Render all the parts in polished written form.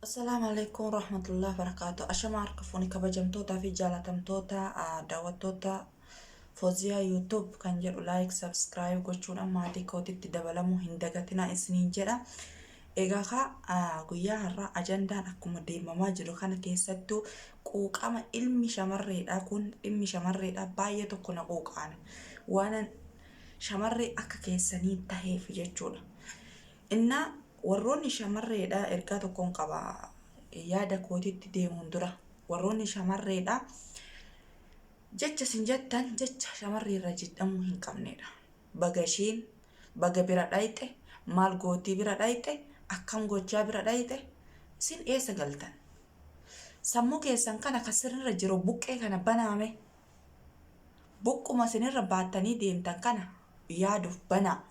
Assalaamu alaikum warahmatullahi wabarakatuh. Ashama harka fuuni kabajamtootaa fi jaalatamtoota daawwattoota Fooziyaa YouTube kan jedhu like subscribe gochuudhaan maatii kootitti dabalamuu hin dagatinaa isiniin jedha. Egaa kaa guyyaa har'aa ajandaan akkuma deemamaa jiru kana keessattuu quuqama ilmi shamarreedhaa kun dhimmi shamarreedhaa baay'ee tokko na quuqaan waanan shamarree akka keessanii taheef jechuudha. Innaa warroonni shamarreedha ergaa tokkoon qaba yaada kootitti deemuun dura. Warroonni shamarreedha jecha isin jettan jecha shamarreerra jedhamuu hin qabnedha. Baga ishiin baga bira dhayxe maal gootii bira dhayxe akkam gochaa bira dhayxe isin eessa galtan? Sammuu keessan kana kan sirrirra jiru buqqee kana banaame. Buqquma isinirra baattanii deemtan kana yaaduuf banaa.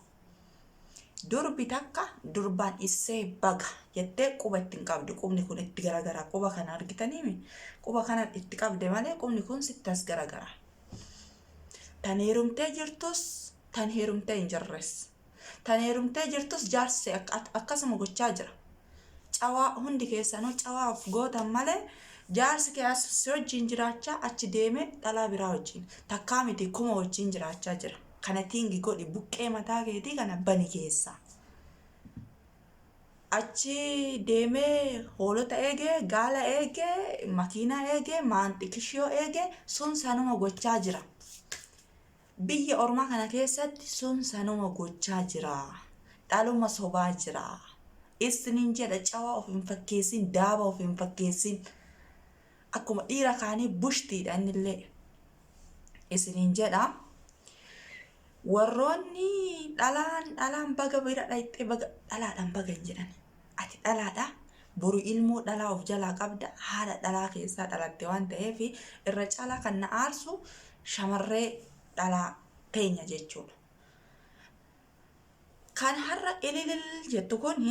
Durbi takka durbaan issee baga jettee quba itti hin qabdu. Qubni kun itti garagara. Quba kana argitaniimi? Quba kana itti qabde malee qubni kun sitti as garagara. Tan heerumtee jirtus tan heerumtee hin jirres. Tan heerumtee jirtus jaarsi akkasuma gochaa jira. Cawaa hundi keessanuu cawaa of gootan malee jaarsi kee as si wajjin jiraachaa achi deemee dhalaa biraa wajjin takkaa miti kuma wajjin jiraachaa jira. Kana tingi godhi buqqee mataa keetii kana bani keessaa. Achi deemee hoolota eegee, gaala eegee, makiinaa eegee, maanxikishiyoo eegee sun sanuma gochaa jira. Biyya ormaa kana keessatti sun sanuma gochaa jira. Dhaluma sobaa jira. Isinin jedha cawaa of hin fakkeessin, daaba of hin fakkeessin. Akkuma dhiira kaanii bushtiidha innillee. Isiniin jedha. Warroonni dhalaan dhalaan baga bira dhayxee baga dhalaadhaan baga hin jedhan. Ati dhalaadha. Boru ilmoo dhalaa of jalaa qabda. Haadha dhalaa keessaa dhalatte waan ta'eef irra caalaa kan na aarsu shamarree dhalaa teenya jechuudha. Kan har'a ililil jettu kun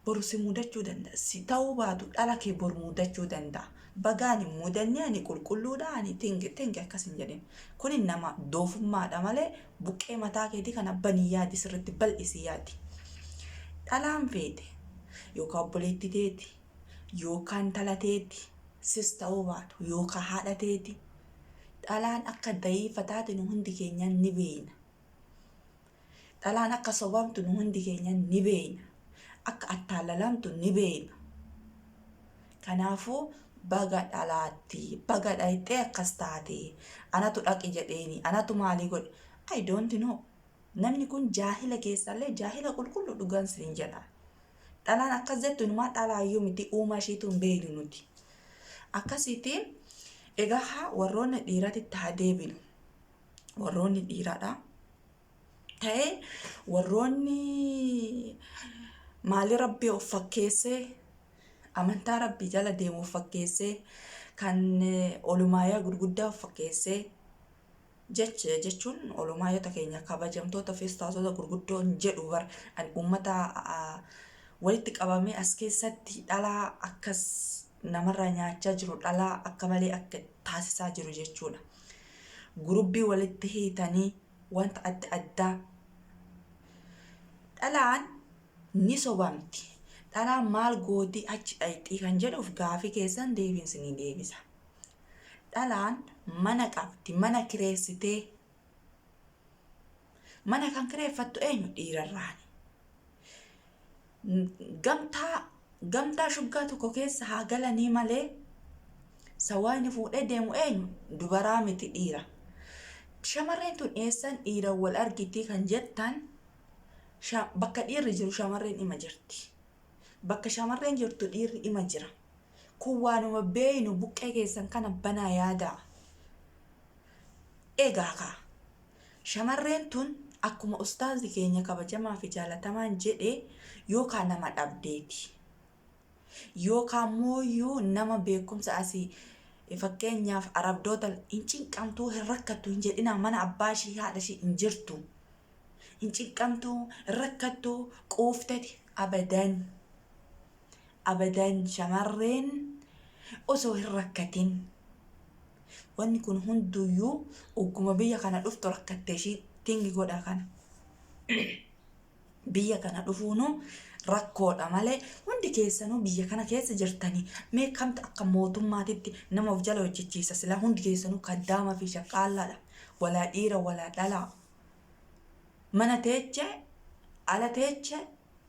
boru si mudachuu danda'a. Si ta'uu baatu dhala kee boru mudachuu danda'a. Baga ani hin mudanne ani qulqulluudha ani tingi tingi akkas hin jedhin. Kuni nama doofummaadha malee buqqee mataa keetii kana banii yaadi sirriitti bal'isii yaadi. Dhalaan feete yookaan obboleettii teeti yookaan intala teeti sis ta'uu baatu yookaan haadha teeti. Dhalaan akka da'iifa taate nu hundi keenya ni beekna. Dhalaan akka sobamtu nu hundi keenya ni beekna. Akka attaallalamtu ni beekna. Kanaafuu baga dhalaatti, baga dhayxee akkas taate, anatu dhaqi jedheeni, anatu maalii godhe. I don't know. Namni kun jaahila keessallee jaahila qulqullu dhugaan siin jedha. Dhalaan akkas jettu inumaa dhalaayyuu miti uumaa ishiitu hin beeknu nuti. Akkasiiti egaa haa warroonni dhiiratitti haa deebinu. Warroonni dhiiraadha. Ta'ee warroonni maalii rabbii of fakkeessee amantaa rabbii jala deemu of fakkeessee kan olumaayaa gurguddaa of fakkeessee jecha jechuun olumaayota keenya kabajamtoota fi ustaazota gurguddoo hin jedhu bar ani uummata walitti qabamee as keessatti dhalaa akkas namarraa nyaachaa jiru dhalaa akka malee akka taasisaa jiru jechuudha. Gurubbii walitti hiitanii wanta adda addaa dhalaan ni sobamti. Dhalaan maal gootii achi dhayxii kan jedhuuf gaafii keessan deebiin isinii deebisa. Dhalaan mana qabdi, mana kireessitee. Mana kan kireeffattu eenyu? Dhiirarraani. Gamtaa gamtaa shuggaa tokko keessa haa galanii malee sawaayni fuudhee deemu eenyu? Dubaraa miti dhiira. Shamarreen tun eessan dhiiran wal argiti kan jettan bakka dhiirri jiru shamarreen ima jirti. Bakka shamarreen jirtu dhiirri ima jira. Kun waanuma beeynu buqqee keessan kana banaa yaadaa. Egaa kaa shamarreen tun akkuma ustaazi keenya kabajamaa fi jaalatamaan jedhe yookaan nama dhabdeeti. Yookaan mooyyuu nama beekumsa asii fakkeenyaaf arabdoota hin cinqamtuu hin rakkattu hin jedhinaa mana abbaa ishii haadha ishii hin jirtu. Hin cinqamtuu hin rakkattuu quufteti abadan. Abadan shamarreen osoo hin rakkatin. Wanni kun hunduyyuu ogguma biyya kana dhuftu rakkatte ishii tingi godha kana. Biyya kana dhufuunu Rakkoodha malee hundi keessanuu biyya kana keessa jirtanii mee kamtu akka mootummaatitti nama of jala hojjechiisa silaa hundi keessanuu kaddaama fi shaqqaallaadha. Walaa dhiira walaa dhalaa. Mana teeche ala teeche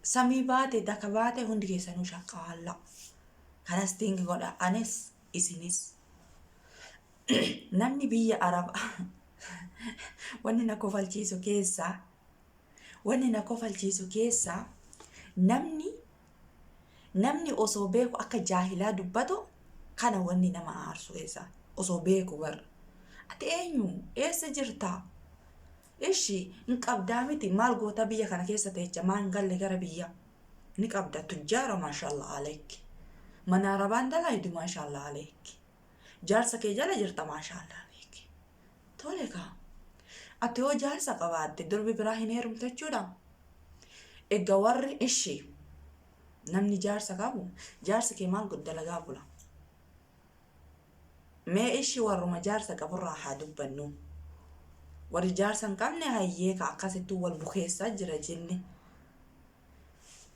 samii baate daka baate hundi keessanuu shaqqaalla. Kanas think godha anis isinis. Namni biyya Arabaa wanni na kofalchiisu keessaa wanni na kofalchiisu keessaa namni osoo beeku akka jaahilaa dubbatu kana wanni nama aarsu keessaa osoo beeku bar ati eenyu eessa jirtaa ishi hin qabdaa miti maal goota biyya kana keessa teecha maa hin galle gara biyya ni qabda tujjaara maashaallah aleek mana arabaan dalaydu maashaallah aleek jaarsa kee jala jirta maashaallah aleek tole kaa ati yoo jaarsa qabaatte durbi biraa hin heerumtu jechuudha. Egaa warri ishii namni jaarsa qabu jaarsi kee maal godha dalagaa bula. Mee ishii warruma jaarsa qaburraa haa dubbannu. Warri jaarsa hin qabne hayyee ka akkasittuu wal bukeessaa jira jenne.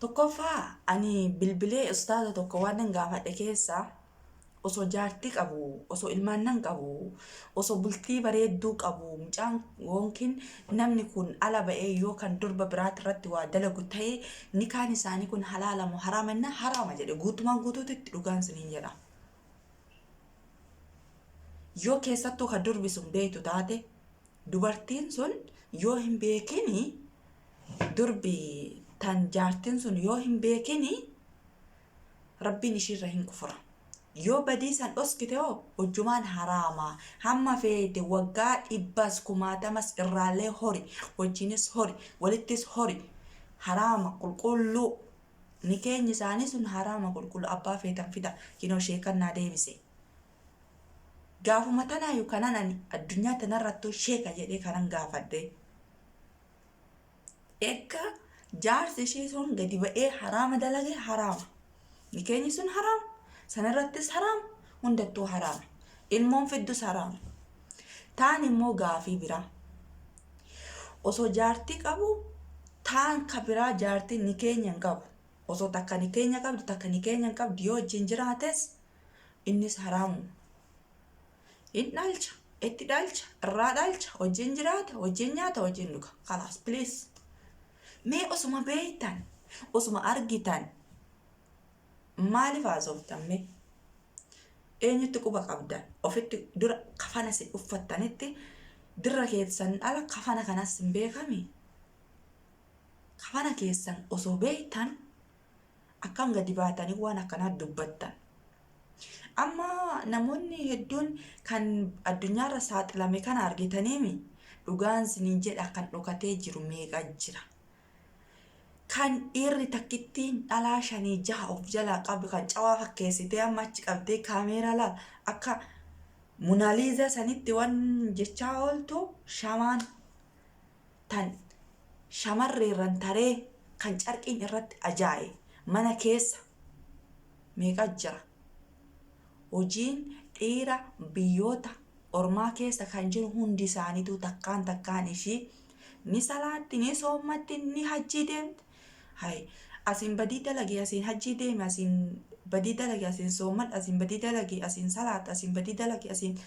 Tokkoffaa ani bilbilee ustaaza tokko waan nan gaafadhe keessaa osoo jaartii qabu, osoo ilmaan nan qabu, osoo bultii bareedduu qabu, mucaan yookiin namni kun ala ba'ee yoo kan durba biraati irratti waa dalagu ta'e nikaan isaanii kun halaala moo haraama innaa haraama jedhe guutumaan guutuutti itti dhugaan isiniin jedha. Yoo keessattuu kan durbi sun beektu taate dubartiin sun yoo hin beekini durbi tan jaartiin sun yoo hin beekini rabbiin ishiirra hin kufura. Yoo badii san dhoskite hoo hojjumaan haraama. Hamma feete waggaa dhibbas kumaatamas irraallee hori, wajjinis hori, walittis hori. Haraama qulqulluu. Nikeenyi isaanii sun haraama qulqulluu abbaa feetan fida. Kinoo sheekan naa deebise. Gaafuma tanaayu kanan ani addunyaa tanarrattuu sheeka jedhee kanan gaafadhe. Eegga jaarsi ishee sun gadi ba'ee haraama dalage haraama. Nikeenyi sun haraama. Sanarrattis haraama. Hundattuu haraama. Ilmoon fiddus haraama. Taan immoo gaafii biraa. Osoo jaartii qabu taan ka biraa jaartiin nikeenya hin qabu. Osoo takka nikeenya qabdu takka nikeenya hin qabdu yoo wajjin jiraates innis haraamuma. Hin dhalcha, itti dhalcha, irraa dhalcha, wajjin jiraata, wajjin nyaata, wajjin dhuga. Kalaas please. Mee osuma beektan, osuma argitan maaliif haasoftan mee? Eenyutti quba qabdan? Ofitti dura kafana isin uffattanitti dirra keessan ala kafana kanas hin beekami? Kafana keessan osoo beektan akkam gadi baatanii waan akkanaa dubbattan? Amma namoonni hedduun kan addunyaarra saaxilame kana argitaniimi dhugaan isiniin jedha kan dhokatee jiru meeqa jira. Kan dhiirri takkittiin dhalaa shanii jaha of jalaa qabdu kan cawaa fakkeessitee amma achi qabdee kaameeraa laal akka Munaaliizaa sanitti waan jechaa ooltu shamaan tan shamarreerran taree kan carqiin irratti ajaa'e mana keessa meeqa jira. Hojiin dhiira biyyoota ormaa keessa kan jiru hundi isaaniituu takkaan takkaan ishii ni salaatti, ni soommatti, ni hajjii deemti. Hay asiin badii dalage asiin hajjii deeme asiin badii dalage asiin soommadha asiin badii dalage asiin salaata asiin badii dalage asiin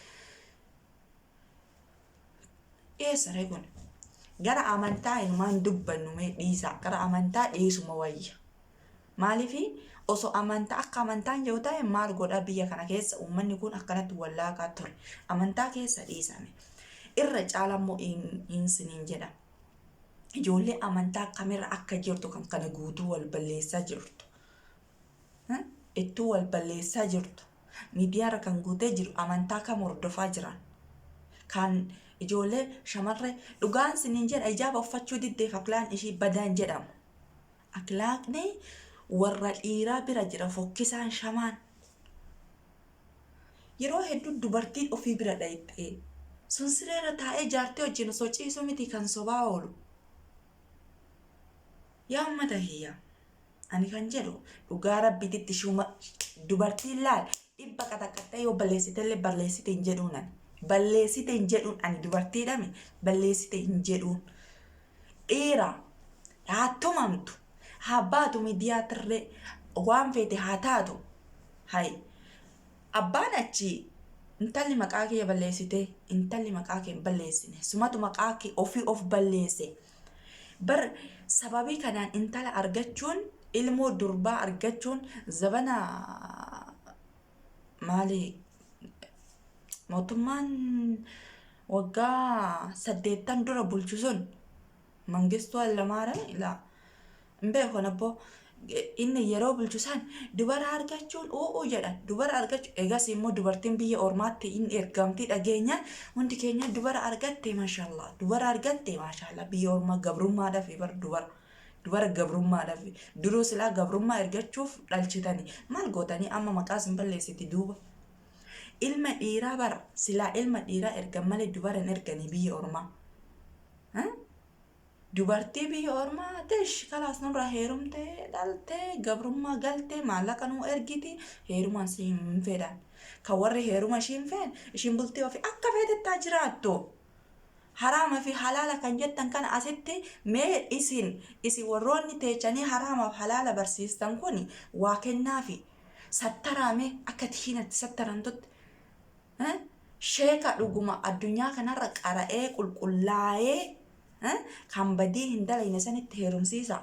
eessa ree kun? Gara amantaa inumaan dubbannu mee dhiisaa gara amantaa dhiisuma wayya. Maaliifi osoo amantaa akka amantaan jiru ta'e maal godha biyya kana keessa uummanni kun akkanatti wallaaqaa ture. Amantaa keessa dhiisame. Irra caala immoo hin siniin jedha. Ijoollee amantaa kamirra akka jirtu kan kana guutuu wal balleessaa jirtu. Ittuu wal balleessaa jirtu. Miidiyaarra kan guutee jiru amantaa kam hordofaa jiran. Kan ijoollee shamarree dhugaan siniin jedha ijaaba uffachuu diddeef aklaan ishii badaan jedhamu. Akhlaaqni warra dhiiraa bira jira fokkisaan shamaan. Yeroo hedduu dubartiin ofii bira dhayxee sun sireerra taa'ee jaartii wajjin osoo ciisuu miti kan sobaa oolu. Yaa uummata kiyya ani kan jedhu dhugaa rabbiititti shuma dubartiin laal dhibba qaxaqqaxxee yoo balleessitellee balleessite hin jedhuun ani. Balleessite hin jedhuun ani dubartiidhami balleessite hin jedhuun. Dhiira haa tumamtu, Haa baatu miidiyaatirree waan feete haa taatu. Hay abbaan achii intalli maqaa kiyya balleessite, intalli maqaa kee hin balleessine, sumatu maqaa kee ofii of balleesse. Bar sababii kanaan intala argachuun, ilmoo durbaa argachuun zabana maali, mootummaan waggaa 80 dura bulchu sun, Mangistuu Hayilamaariyaam ilaa hin beeku abboo, inni yeroo bulchu san dubara argachuun u'uu jedhan. Dubara argachuu egas immoo dubartiin biyya ormaatti hin ergamti dhageenyaan hundi keenya. Dubara argatte maashaallah, dubara argatte maashaallah. Biyya ormaa gabrummaadhaaf bar dubara gabrummaadhaaf duruu silaa gabrummaa ergachuuf dhalchitanii maal gootanii amma maqaa isin balleessiti. Duuba ilma dhiiraa bar silaa ilma dhiiraa ergan malee dubara hin erganii biyya ormaa. Dubartii biyya ormaa tish kalaas nurraa heerumtee dhaltee gabrummaa galtee maallaqa nuu ergiti, heerumaan si hin fedhan. Kan warri heeruma ishii hin feene ishiin bultii ofii akka feetettaa jiraattu. Haraama fi halaala kan jettan kana asitti mee isin warroonni teechanii haraamaaf halaala barsiistan kun waa kennaafi sattaraame akka tiinatti sattaramtutti. Sheeka dhuguma addunyaa kanarra qara'ee qulqullaa'ee kan badii hin dalayne sanitti heerumsiisa.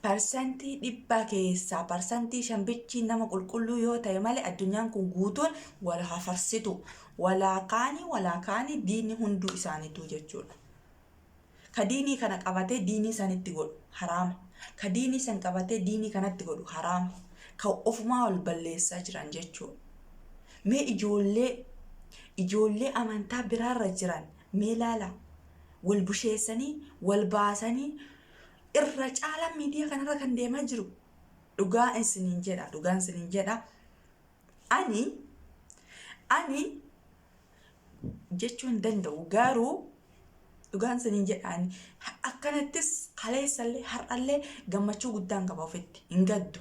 100% keessaa 5% bichi nama qulqulluu yoo ta'e malee addunyaan kun guutuun wal hafarsitu. Walaa kaanii walaa kaanii diinni hunduu isaaniitu jechuudha. Ka diinii kana qabatee diinii sanitti godhu haraama. Ka diinii san qabatee diinii kanatti godhu haraama. Ka ofumaa wal balleessaa jiran jechuudha. Mee ijoollee amantaa biraarra jiran mee laala. Wal busheessanii wal baasanii irra caalaan miidiyaa kanarra kan deemaa jiru. Dhugaa isiniin jedha, dhugaan isiniin jedha. Ani jechuu hin danda'u, garuu dhugaan isiniin jedha, ani akkanattis kaleessallee har'allee gammachuu guddaan qaba, ofitti hin gaddu.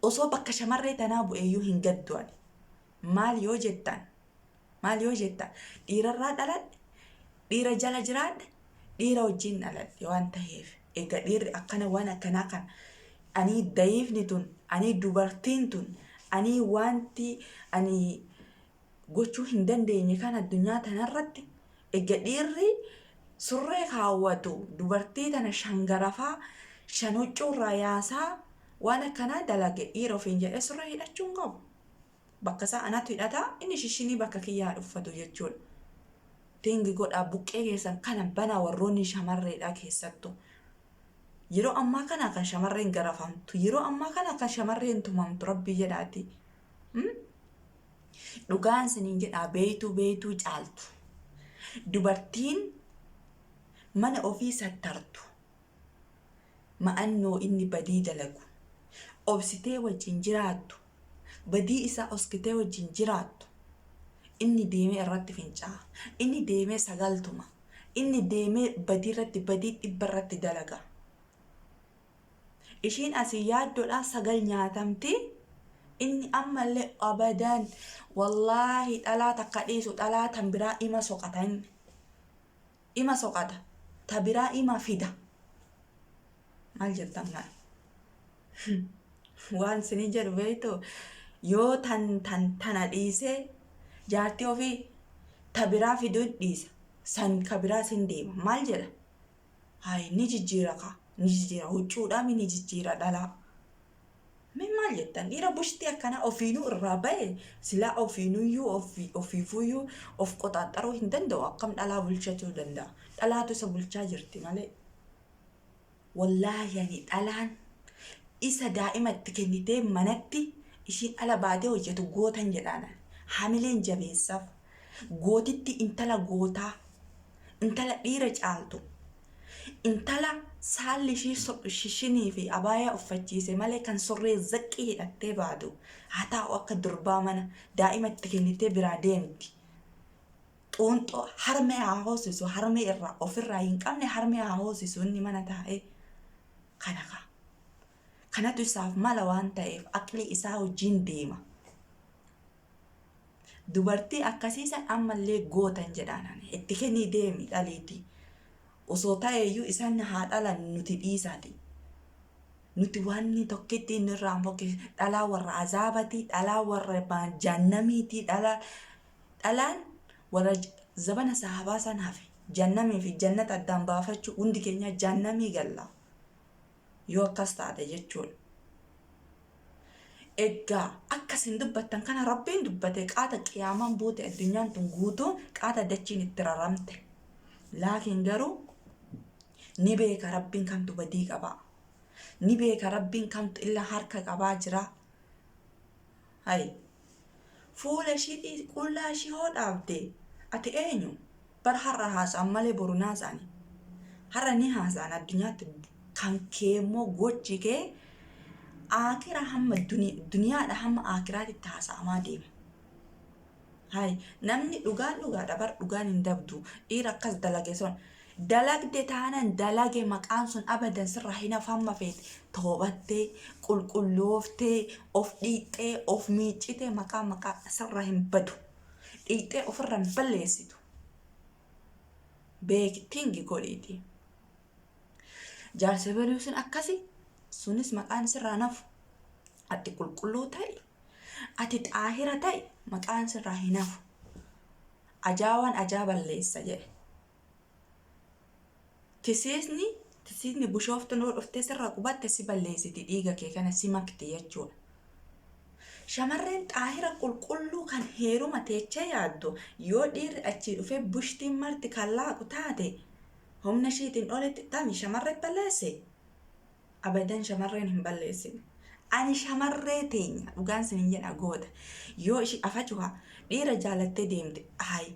Osoo bakka shamarree tanaa bu'eeyyuu hin gaddu ani. Maal yoo jettan, dhiirarraa dhaladhe, dhiira jala jiraadhe, dhiira wajjin dhaladhe waan ta'eef, egaa dhiirri akkana waan akkanaa kana ani da'iifni tun, ani dubartiin tun, ani wanti ani gochuu hin dandeenye kan addunyaa tanarratti, egaa dhiirri surree kaawwatu dubartii tana shangarafaa shan huccuurraa yaasaa waan akkanaa dalage, dhiira ofiin jedhee surree hidhachuu hin qabu. Bakka isaa anatu hidhataa, inni shishinii bakka kiyyaa uffatu jechuudha. Tingi godhaa, buqqee keessan kana banaa, warroonni shamarreedha keessattuu. Yeroo ammaa kana kan shamarreen garafamtu, yeroo ammaa kana kan shamarreen tumamtu, rabbi jedhaati. Dhugaan isiniin jedhaa, beeytuu beeytuu caaltu. Dubartiin mana ofii sattartu ma'annoo inni badii dalagu obsitee wajjin jiraattu, badii isaa oskitee wajjin jiraattu, inni deemee irratti fincaa'a, inni deemee sagaltuma, inni deemee badii irratti badii 100 irratti dalaga. Ishiin asii yaaddoodhaan sagal nyaatamti. Inni ammallee abadan wallaahi dhalaa takka dhiisu, dhalaa tan biraa ima soqata, inni ima soqata, ta biraa ima fida. Maal jettan? Maal waan isinii jedhu beektu? Yoo tan tan tana dhiisee jaartii ofii ta biraa fiduun dhiisa, san ka biraa sin deema, maal jedha? Hay, ni jijjiira ka, ni jijjiira huccuudhaami, ni jijjiira dhalaa. Mee maal jettan? Dhiira bushtii akkanaa ofiinuu irraa bahe, silaa ofiinuyyuu ofiifuyyuu of qoxaaxaruu hin danda'u, akkam dhalaa bulchachuu danda'a? Dhalaatu isa bulchaa jirti malee. Wallaahi ani dhalaan isa daa'ima itti kennitee manatti ishiin ala baatee hojjetu gootan jedhaan. Hamileen jabeessaaf. Gootitti, intala gootaa, intala dhiira caaltu, intala saalli ishii shishinii fi abaayaa uffachiise malee kan surree zaqqii hidhattee baatu haa taa'u, akka durbaa mana daa'ima itti kennitee biraa deemti. Xuunxoo harmee haa hoosisu, harmee irraa ofirraa hin qabne harmee haa hoosisu, inni mana taa'ee kana kaa. Kanatu isaaf mala waan ta'eef aqlii isaa wajjin deema. Dubartii akkasiisan ammallee gootan jedhaan ani. Itti kennii deemi dhaliitii. Osoo ta'eeyyuu isaan haa dhalan nuti dhiisaati. Nuti wanni tokkitti inni irraa hin fokkise. Dhalaa warra azaabati, dhalaa warra jahannamiiti, dhalaan warra zabana sahabaa san hafe. Jahannamii fi jannata addaan baafachuu hundi keenya jahannamii galla. Yoo akkas taate jechuudha. Egaa akka isin dubbattan kana Rabbiin dubbate qaata qiyaamaan buute addunyaan tun guutuun qaata dachiin itti raramte. Laakiin garuu ni beeka Rabbiin kamtu badii qabaa. Ni beeka Rabbiin kamtu illa harka qabaa jira. Hay. Fuula ishii qullaa ishii hoo dhaabde ati eenyu? Bar har'a haasa'an malee boru naasa'ani. Har'a ni haasa'an addunyaatti kan kee immoo gochi kee aakira hamma duniyaadha hamma aakiraatitti haasa'amaa deema. Hay namni dhugaan dhugaadha bar dhugaan hin dabdu dhiira akkas dalage sun dalagde taanan dalage maqaan sun abadan sirraa hin hafu hamma feete toobattee qulqullooftee of dhiixxee of miiccitee maqaa maqaa sirraa hin badu dhiixxee ofirra hin balleessitu beeki tingi godhiiti. Jaarsa baluu sun akkasi sunis maqaan sirraa nafu ati qulqulluu ta'i ati xaahira ta'i maqaan sirraa hin hafu. Ajaawaan ajaa balleessa jedhe. Tisiisni tisiisni bushooftuun yoo dhuftee sirra qubatte si balleessiti dhiiga kee kana si makti jechuudha. Shamarreen xaahira qulqulluu kan heeruma teechee yaaddu yoo dhiirri achii dhufee bushtiin marti kan laaqu taate humna ishiitiin olitti tami shamarree balleesse? Abadan shamarreen hin balleessine. Ani shamarree teenya dhugaan sinin jedha goota. Yoo ishii afachuha dhiira jaalattee deemte hayi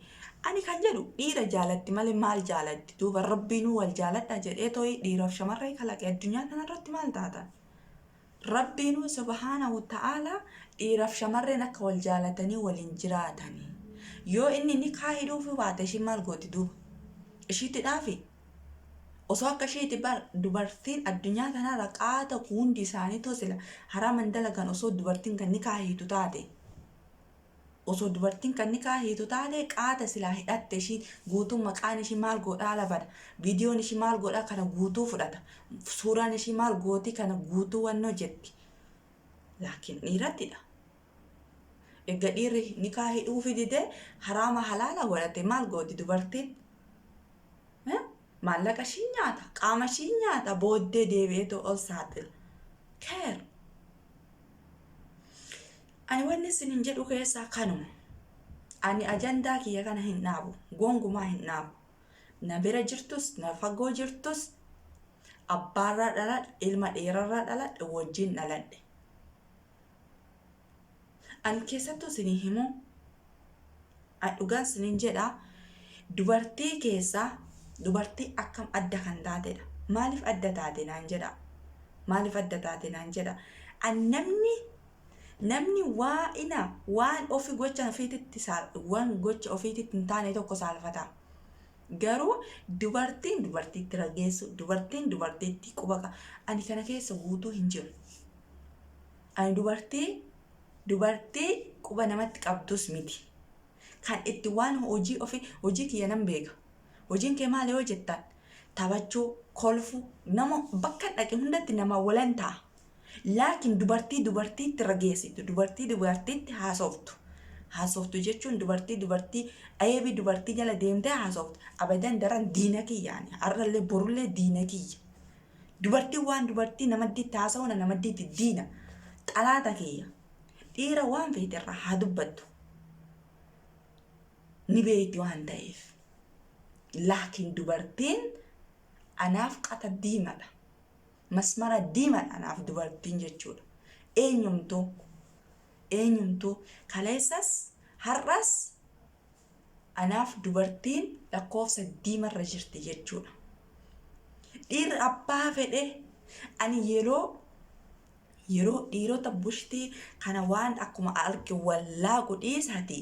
ani kan jedhu dhiira jaalatti malee maal jaalatti duuba rabbiinuu wal jaaladha jedhee tooyi dhiiraaf shamarree kalaqe addunyaa kanarratti maal taatan? Rabbiinuu subhaanahu ta'aalaa dhiiraaf shamarreen akka wal jaalatanii waliin jiraatanii. Yoo inni nikaa hidhuufi baate ishiin maal gooti duuba? Ishiitti dhaafi? Osoo akka ishiiti bar dubartiin addunyaa kanarra qaata hundi isaaniitu sila haraman dalagan osoo dubartiin kan nikaa hiitu taate. Osoo dubartiin kan nikaa hiitu taate qaata silaa hidhatte ishii guutuu maqaan ishii maal godhaa labada. Viidiyoon ishii maal godhaa kana guutuu fudhata. Suuraan ishii maal gootii kana guutuu wannoo jetti. Laakiin dhiirattidha. Erga dhiirri nikaa hidhuufi dide haraama halaala godhate maal gooti dubartiin? Maallaqa ishii nyaata, qaama ishii nyaata, booddee deebi'eetu ol saaxila. Keer. Ani wanni isinin jedhu keessaa kanuma. Ani ajandaa kiyya kana hin dhaabu. Gonkumaa hin dhaabu. Na bira jirtus, na fagoo jirtus, abbaarraa dhaladhe, ilma dhiirarraa dhaladhe, wajjin dhaladhe. Ani keessattuu isinii himu, ani dhugaan isinin jedha, dubartii keessaa dubartii akkam adda kan taatedha. Maaliif adda taate naan jedha. Maaliif adda taate naan jedha. Ani namni namni waa ina waan ofi gocha ofiititti waan gocha ofiititti hin taane tokko saalfata. Garuu dubartiin dubartiitti rageessu, dubartiin dubartiitti quba ani kana keessa guutuu hin jiru. Ani dubartii dubartii quba namatti qabdus miti. Kan itti waan hojii ofii hojii kiyya nan beeka. Hojiin kee maali yoo jettan taphachuu, kolfuu, nama bakka dhaqe hundatti nama walan ta'a. Laakiin dubartii dubartiitti rageessitu, dubartii dubartiitti haasoftu. Haasoftu jechuun dubartii dubartii eebii dubartii jala deemtee haasoftu. Abadan daran diina kiyyaani. Har'allee borullee diina kiyya. Dubartiin waan dubartii namaddiitti haasa'uun namaddiitti diina. Xalaata kiyya. Dhiira waan feete irraa haa dubbattu. Ni beekti waan ta'eef. Laakiin dubartiin anaaf qata diimadha. Masmara diimadha anaaf dubartiin jechuudha. Eenyumtuu eenyumtuu kaleessas har'as anaaf dubartiin lakkoofsa diimarra jirti jechuudha. Dhiirri abbaa fedhe ani yeroo yeroo dhiirota bushtii kana waan akkuma arge wallaaqu dhiisati.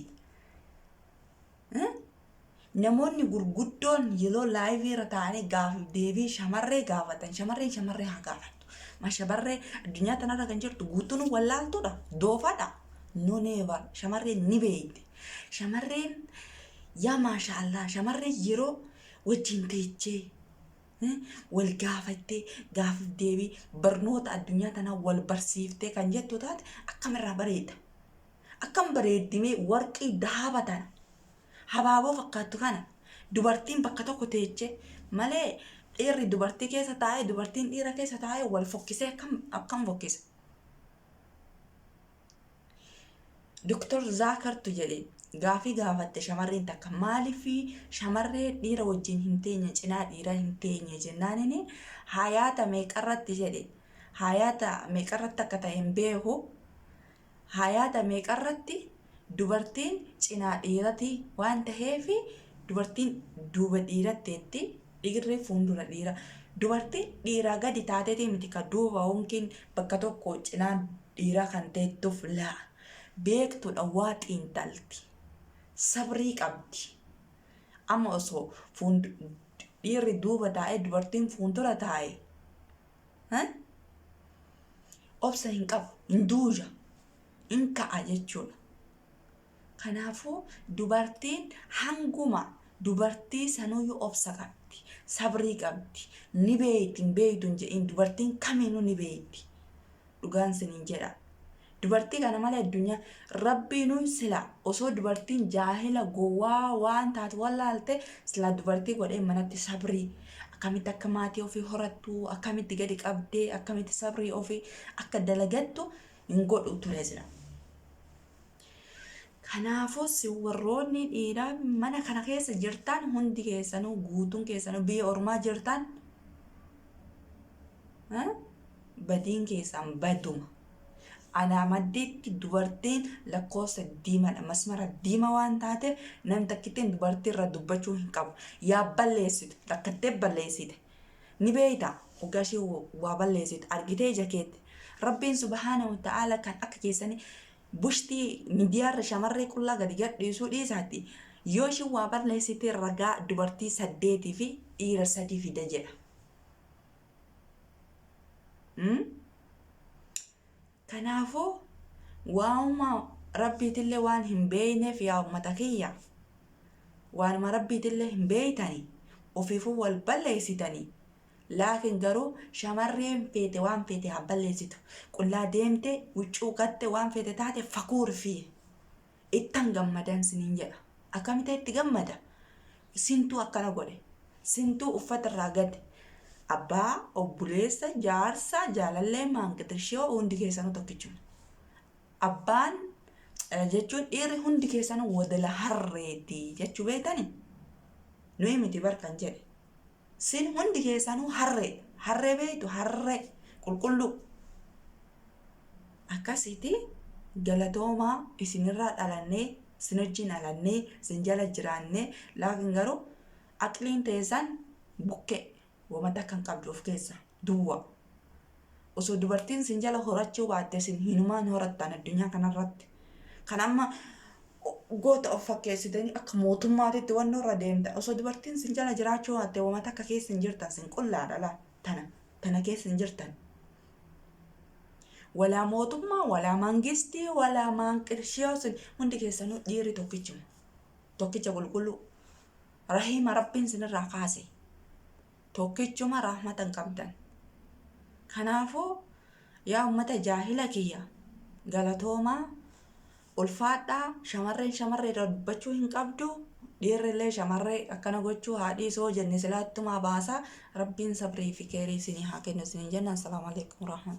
Namoonni gurguddoon yeroo laayivii irra taa'anii gaafiif deebii shamarree gaafatan shamarreen shamarree haa gaafattu. Ma shamarree addunyaa tanarra kan jirtu guutuun wallaaltuudha doofadha. No never shamarreen ni beekti. Shamarreen yaa maashaallah shamarreen yeroo wajjin teechee Wal gaafattee gaafiif deebii barnoota addunyaa tanaa wal barsiiftee kan jettu taate akkamirraa bareeda. Akkam bareeddimee warqii dahaaba tana habaaboo fakkaattu kana dubartiin bakka tokko teeche malee dhiirri dubartii keessa taa'ee dubartiin dhiira keessa taa'ee wal fokkisee akkam fokkisa. Doktor Zaakartu jedhe gaafii gaafatte shamarreen takka maaliif shamarree dhiira wajjin hin teenye cinaa dhiiraa hin teenye jennaanini hayaata meeqarratti jedhe hayaata meeqarratti akka ta'e hin beeku hayaata meeqarratti dubartiin cinaa dhiirati waan ta'eef dubartiin duuba dhiiratteetti dhiirri fuuldura dhiira dubartiin dhiiraa gadi taateeti miti ka duuba yookiin bakka tokko cinaa dhiiraa kan teettuuf laa beektuudha waa xiinxalti sabrii qabdi amma osoo dhiirri duuba taa'ee dubartiin fuuldura taa'e obsa hin qabu hin duuja hin ka'a jechuudha. Kanaafuu dubartiin hanguma dubartii sanuyyuu obsa qabdi sabrii qabdi ni beeyti hin beeytu hin jedhin dubartiin kamiinuu ni beeyti dhugaan sinin jedha. Dubartii kana malee addunyaa rabbiinuu sila osoo dubartiin jaahila gowwaa waan taatu wallaalte sila dubartii godhee manatti sabrii akkamitti akka maatii ofii horattu akkamitti gadi qabdee akkamitti sabrii ofii akka dalagattu hin godhu ture sila. Kanaafuu si warroonni dhiiraa mana kana keessa jirtan hundi keessanuu guutuun keessanuu biyya ormaa jirtan badiin keessan baduma. Anaa maddiitti dubartiin lakkoofsa diimaadha. Masmara diima waan taateef namni takkittiin dubartii irra dubbachuu hin qabu. Yaa balleessitu takkattee balleessite. Ni beeyta hoggaa ishee waa balleessitu argitee ija keetti. Rabbiin subhaana wa ta'aala kan akka keessanii bushtii miidiyaarra shamarree qullaa gadi gadhiisuu dhiisaatti yoo isheen waa balleessite ragaa dubartii 8 fi dhiira 3 fida jedha. Kanaafuu waanuma rabbiitillee waan hin beeyneef yaa ummata kiyya waanuma rabbiitillee hin beeytani ofiifuu wal balleessitanii laakiin garuu shamarreen feete waan feete haa balleessitu qullaa deemte huccuu gatte waan feete taate fakuur fi ittan gammadan sinin jedha akkamitti itti gammada sintuu akkana godhe sintuu uffata irraa gate abbaa obboleessa jaarsa jaalallee maanqixirshoo hundi keessanuu tokkichuma abbaan jechuun dhiirri hundi keessanuu wadala harreeti jechuu beektani nuyi miti bar kan jedhe sin hundi keessanuu harree harree beektu harree qulqulluu akkasiiti galatoomaa isinirraa dhalannee isin wajjin dhalannee isin jala jiraannee laakiin garuu aqliin teessan bukkee wamata kan qabdu of keessa duwwa osoo dubartiin isin jala horachuu baatte isin hinumaan horattan addunyaa kanarratti kan amma goota of fakkeessitanii akka mootummaatitti wanni irra deemta osoo dubartiin isin jala jiraachuu baatte wamata akka keessa hin jirtan isin qullaadha laa tana keessa hin jirtan. Walaa mootummaa walaa mangistii walaa maanqirshiyoo sun hundi keessanuu dhiirri tokkichuma tokkicha qulqulluu rahiima rabbiin sinirraa kaase tokkichuma rahmata hin qabdan. Kanaafuu yaa ummata jaahila kiyya galatoomaa ulfaadhaa shamarreen shamarree irra dubbachuu hin qabdu dhiirrillee shamarree akkana gochuu haa dhiisoo jenne silaattumaa baasaa rabbiin sabrii fi keerii isinii haa kennu isinii jenna. Assalaamu alaikum warahmatullahi.